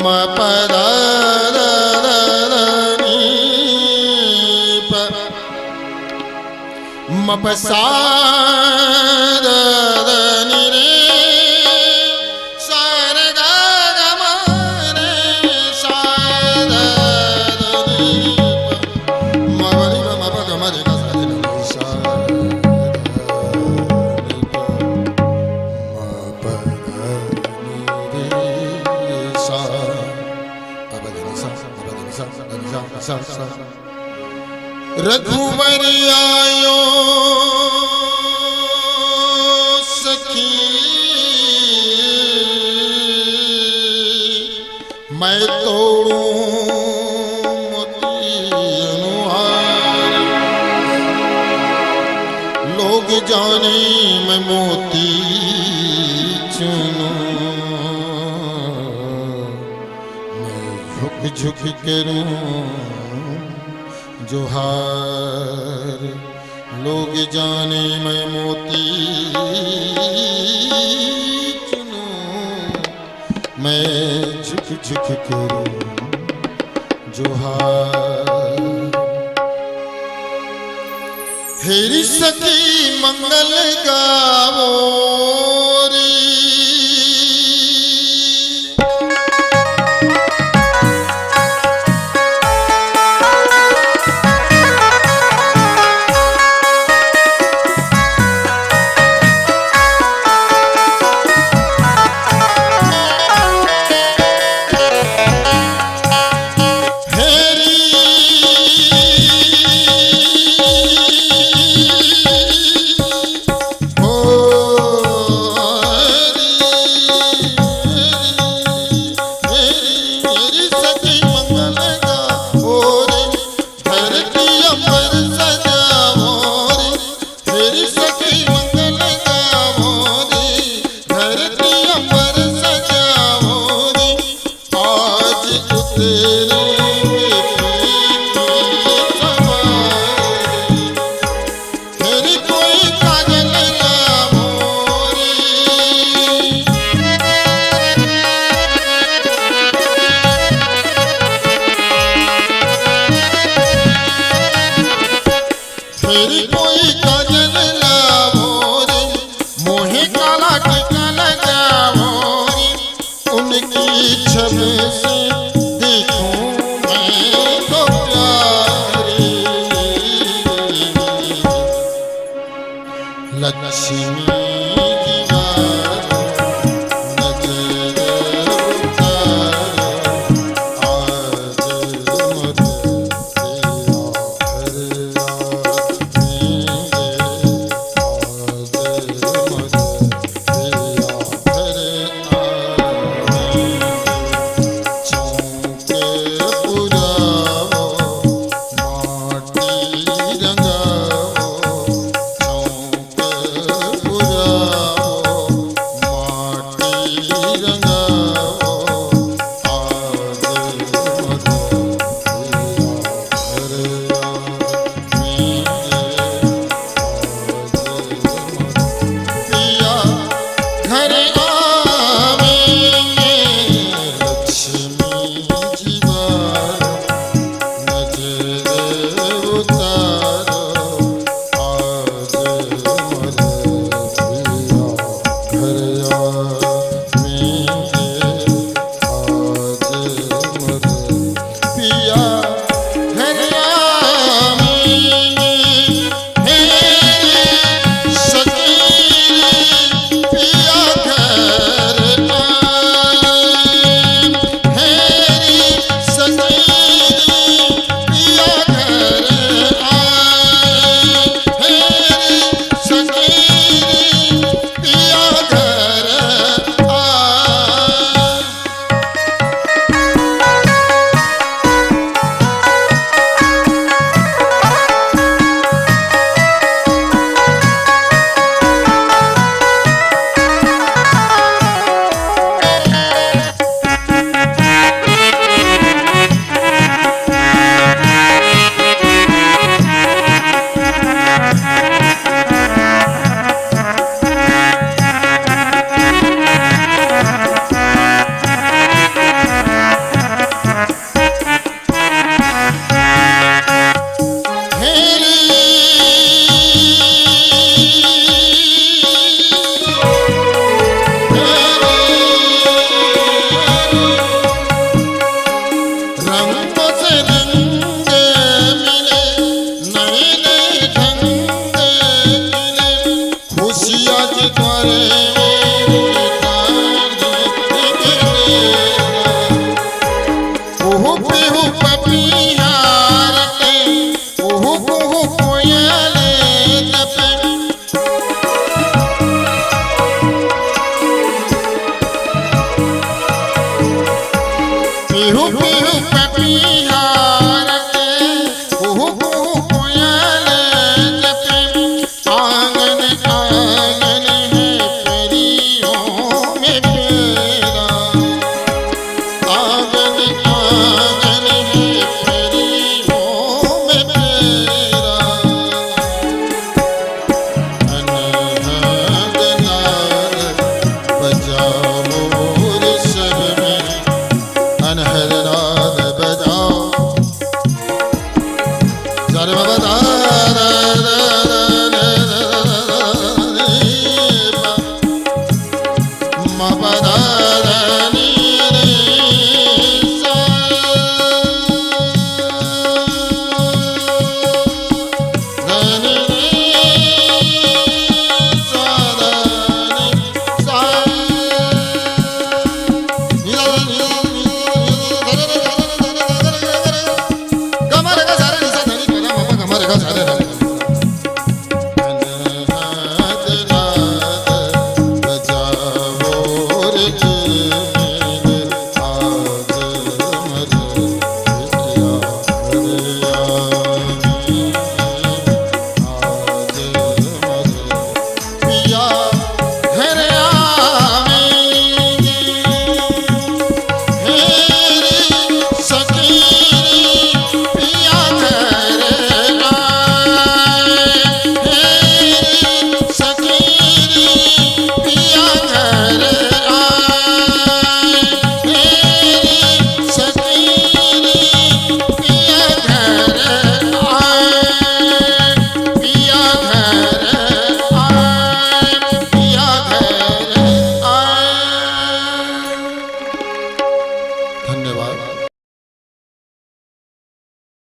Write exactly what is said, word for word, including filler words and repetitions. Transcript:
म प ध ध ध ध नि प, म प सा ध ध नि रे सा रे ग ग म रे सा ध ध नि प, म प नि प म प ग म रे ग सा रे ग नि सा ध नि प, म प ध नि रे सा। बाबा धनी सा, बाबा धनी सा, धनी सा, सा, सा। रघुवर आयो सखी, मैं तोड़ूं मोती अनुहार। लोग जाने मैं मोती चुनूं, मैं झुक झुक करूं जोहार। लोग जाने मैं मोती चुनूं, मैं झुक झुक करूं जोहार। हेरी सखी मंगल गावो री। रे